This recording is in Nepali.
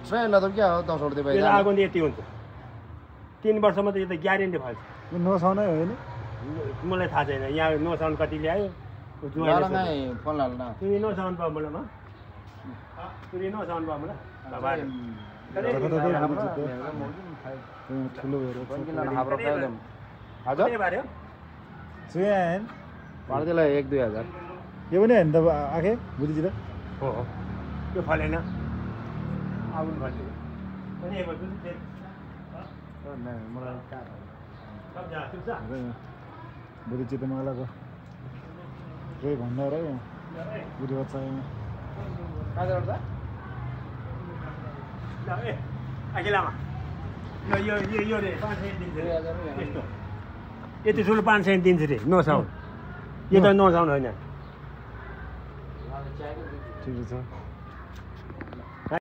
ल त क्या हो 10 उठ्दै यो आगो यति हुन्छ 3 वर्षमा त यो त ग्यारेन्टी भएछ यो नसाउनै होइन मलाई थाहा छैन यहाँ नसाउन कति ल्यायो फोन लाल न तिमी नसाउन पाऊ मलाई म तिमी नसाउन पाऊ मलाई ठुलो भएर हजुर सुन पर्दैलाई 1-2 हजार यो पनि होइन त आखे बुझिदिएर हो त्यो फलेन आउनु पर्छ बुढी चित्त मलाई केही भन्नु र बुढी बच्चा यति ठुलो 500 दिन्छ रे नसाउन यो त नसाउन होइन ठिक छ